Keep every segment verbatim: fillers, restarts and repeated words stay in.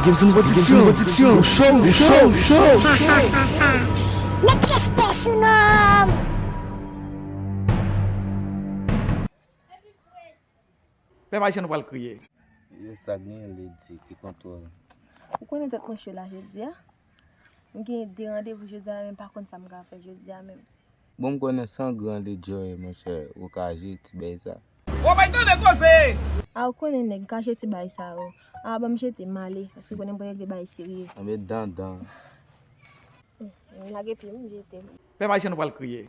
Gibson Production, Production, show, show, show. Met respè sou non. Pèp ayisyen nou pral kriye. Yo, sa gen lè di ki kontwòl. Ou konnen tèt mwen cho la jodi a? M gen de randevou jodi a, men m pa konn sa m ka fè jodi a menm. Bon, m konnen se yon gran lidjòy, monchè, ou ka jere ti bagay sa. Ou bay tande koze! A, ou konnen nèg ka jere ti bagay sa yo. A, ban m jete, m ale, paske ou konnen m pral regle bagay serye. Anben dandan. Hmm, m lage pye m, m jete. Pèp ayisyen nou pral kriye.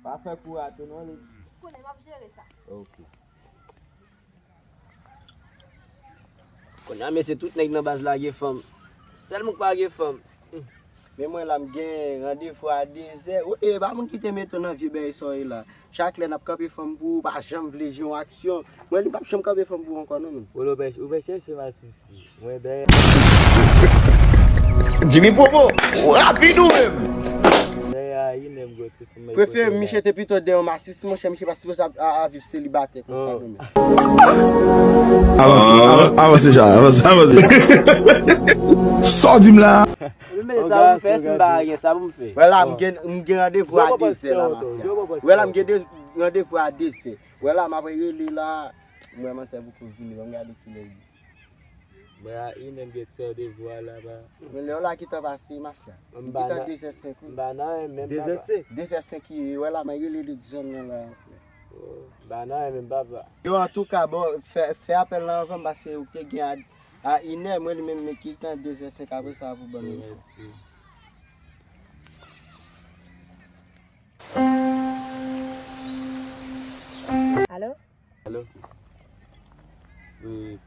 Pa fè kou rate non, li di. Ou konnen m ap jere sa. Ok. Kounye a, mesye, tout nèg nan baz la gen fanm. Sèl mwen k pa gen fanm. Hmm. Men mwen la, m gen randevou a dezè. Ou, e pa moun ki te mete w nan vye bèy sa w ye la. Chak lè n ap kanpe fanm pou ou, ou pa janm vle jwe yon aksyon. Mwen, li p ap janm kanpe fanm pou ou ankò, non, menm. Ou, ou fè, ou fè chèche masisi. Mwen dèyè. Jimmy Popo, ou rapid ou menm. Dèyè a, li menm gwo ti fanm. Prefere misye te pito dèyè yon masisi, monchè, misye pa sipoze ap, a, a viv selibatè konsa, non, men. Avanse, avan-, avanse, Jean, avanse, avanse. Sa w di m la? Men sa pou m fè, si m pa gen sa pou m fè. Wè la, m gen, m gen randevou a dezè la, mafya. Wè la, m gen de, randevou a dezè. Wè la, m ap rele la. M wè mansèv ou pou vini, ban m gade kilè li. Mwen a inè m gen ti randevou a la, ba. Men lè w la, ki tan pase, mafya? Ki tan, dezè senk, wi. M pa nan anyen menm, papa. Dezè senk? Dezè senk, wi, wè la, mwen rele li zòn nan la, mafya. Oh, m pa nan anyen menm, papa. Yo, antouka, bon, fè, fè apèl la anvan m, paske ou te gen a, a inè, mwen li menm, men ki tan, dezè senk, apre sa, pou ban nou. Mèsi. Alo? Alo? Wi,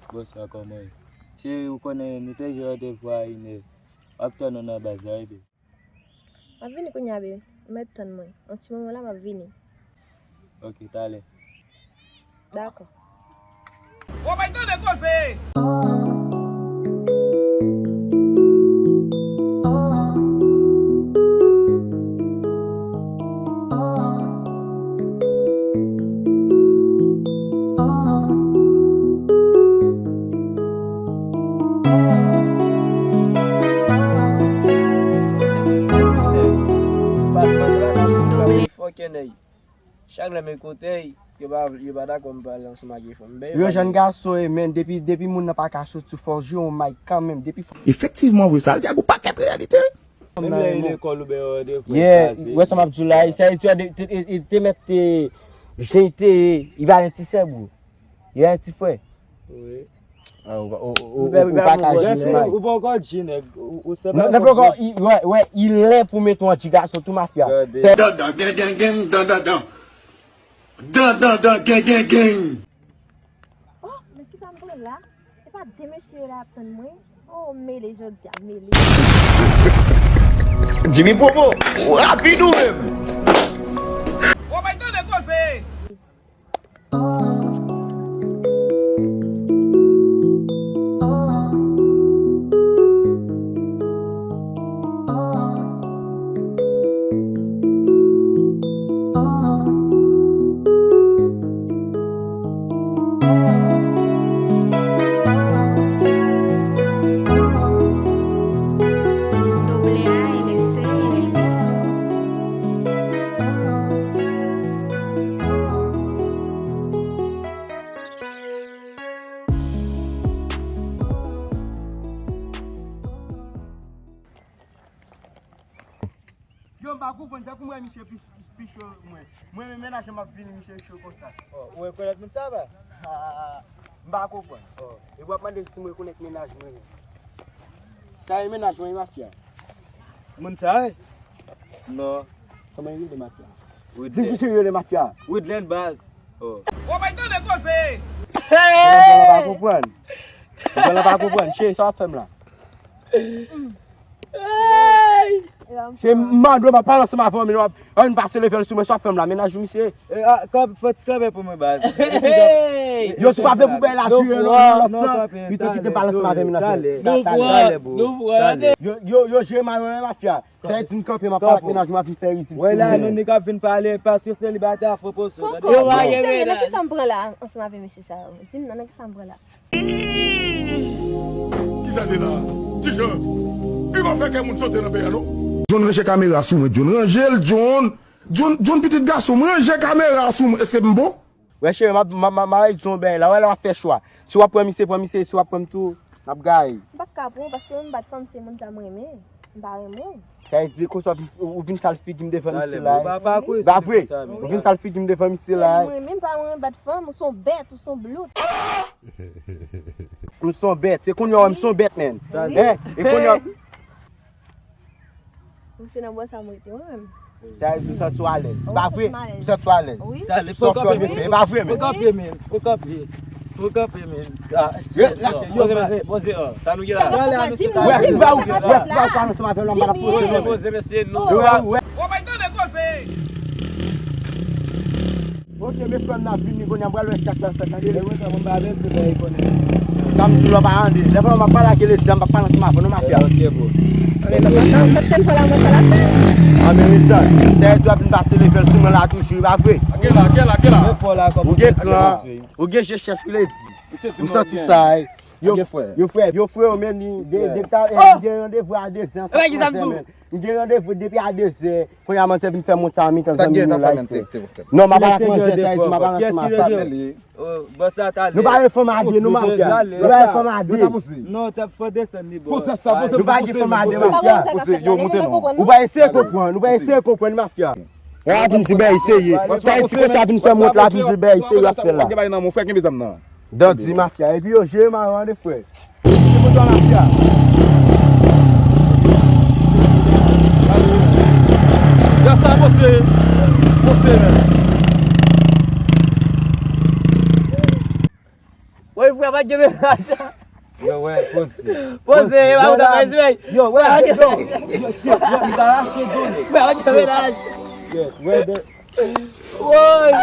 bonswa, kòman w ye? Cheri, ou konnen nou te gen randevou a inè. M ap tann ou nan baz la, wi, baby. M ap vini kounye a, baby. Ou mèt tann mwen. Yon ti moman la, m ap vini. Ok, talè. Dakò. Ou bay tande koze! Fòkè nèg. Chak lè m ekoute, yo pa, yo pa dakò m pale ansanm ak fanm. Yo, jèn gason, e, men, depi, depi moun nan pa ka soti, fò w jwe yon mic kanmenm, depi fò. Efektivman, wi, sa l di a gon pakèt reyalite. Menm lè li lekòl oubyen randevou, yeah, wè sa m ap di w la, sa vle di, te, te, te, te mèt, te, jan te, li pa gen ti sè, bro. Li pa gen ti frè. Wi. Ah, ou, ou, ou, ou, ou pa ka jwenn may. Ou poko di nèg, ou, ou se pa. Non, non, poko, i, wè, wè, il est pou mete yon ti gason tou mafya. Gade. Se dandan, gen, gen, gen, dandan, dan. Dandan, dan, gen, gen, gen. Oh, men kisa m pran la? Se pa de mesye yo la ap tann mwen? Oh, mele jodi a, mele. Jimmy Popo, ou rapid ou menm? Ou bay tande koze! Yo, m pa konprann, tankou m wè misye pi, pi cho mwen. Mwen menm mennaj mwen ap vini, misye cho konsa. Oh, ou rekonèt moun sa, pa? Ah, m pa konprann. Oh. E w ap mande si m rekonèt mennaj mwen menm. Sa e mennaj mwen, mafya. Moun sa e? Non. Kòman li rele, mafya? Di m ki jan li rele, mafya. Woodland baz. Oh. Ou bay tande koze! Hey! Mwen pa konprann. Mwen pa konprann. Cheri, sa w ap fè m la? Hey! Se mande w, m ap pale ansanm avè w, men w ap, ann pase level sou mwen, sa w ap fè m la, mennaj ou misye. Eh, ah, kanp-, fè ti kanpe pou mwen, baz. Hey! Yo, si w pa vle pou bèl la vire nan lòt sans, pito kite m pale ansanm avè mennaj mwen. Nou pran, nou pran. Yo, yo, yo jere mal, mafya. Fè di m kanpe, m ap pale ak mennaj mwen, m ap vin fè rizib sou mwen. Wè la, nou nèg ap vin pale, paske selibatè a fò poso. Poko, serye, nan kisa m pran la, ansanm avè mesye sa yo? Di m non, nan kisa m pran la? Tande la. Ti Jan, li pa fè kè moun sote nan peyi a non. John, ranje kamera sou mwen, John. Ranje l, John. John, John, pitit gason m, ranje kamera sou mwen. Èske m bon? Wè cheri, m ap, m ap, m ap, m ap di w yon bagay la. Wè la w ap fè chwa. Si w ap pran misye, pran misye. Si w ap pran m tou, n ap gaye. M pa t ka pran w paske m pa t fanm, se moun sa m renmen. M pa renmen w. Sa vle di konsa w vin, ou vin sal figi m devan misye la. Pa vre? Ou vin sal figi m devan misye la. M renmen, m pa renmen bat fanm, ou se yon bèt, ou se yon blout. M se yon bèt, se kounye a w wè m se yon bèt, menn. Hein? E kounye a. Misye nan bò sa m rete, wi, menm. Sa vle di w santi w alèz. Se pa vre? Ou santi w alèz? Wi. Talè, fò kanpe, men. E pa vre, men. Fò kanpe, men. Fò kanpe, men. Ah, yo, yo, poze, poze, poze, oh. Sa nou gen la? Wè, si pa ou, wè, si pa ou pale ansanm avè l, m pa t ap poze, non. Poze, mesye, nou. Wè, wè. Ou pa tande koze. Ok, men frè m nan vini kounye a, m pral wè sa k pral fèt, tande. Lè mwen sa, mwen pa avèti, bagay konnen. Sa m di w la pa tande. Lè frè m ap pale ak Elisa, m pa pale ansanm avè w non, mafya. Ok, bro. Sa telefòn la, mwen sa l ap fè. An, men Elisa, sa vle di w ap vin pase level sou mwen la toujou, e pa vre? Gen la, gen la, gen la. Ou gen kran, ou gen je chèch, vle di. M santi sa, ey. Yo, yo frè, yo frè, yo men li, de, de, ta, eh, m gen randevou a dezè ansanm ak manzè, men. M gen randevou depi a dezè. Kounye a manzè vin fè moun sa nan mitan zanmi nou la, frè. Non, m ap pale ak manzè, sa vle di m ap pale ansanm avè l. Nou pa gen fanm a de, non, mafya. Nou pa gen fanm a de. Non, t ap fò desann li, bro. Nou pa gen fanm a de, mafya. Ou pa eseye konprann, ou pa eseye konprann, mafya. Wè, a vin di bèy serye. Sa vle di konsa vin fè m wont la, vin di bèy serye ap fè la. Dandi mafya, epi yo jere m a rande frè. Se pou twa mafya. Rasta poze, poze, men. Woy, frè, pa gen menaj. Yo, wè, poze. Poze, e pa ou ta fè, yo, wè, yo, yo, yo, yo, li pa rache do, men. Frè, pa gen menaj. Yo, wè, de. Woy!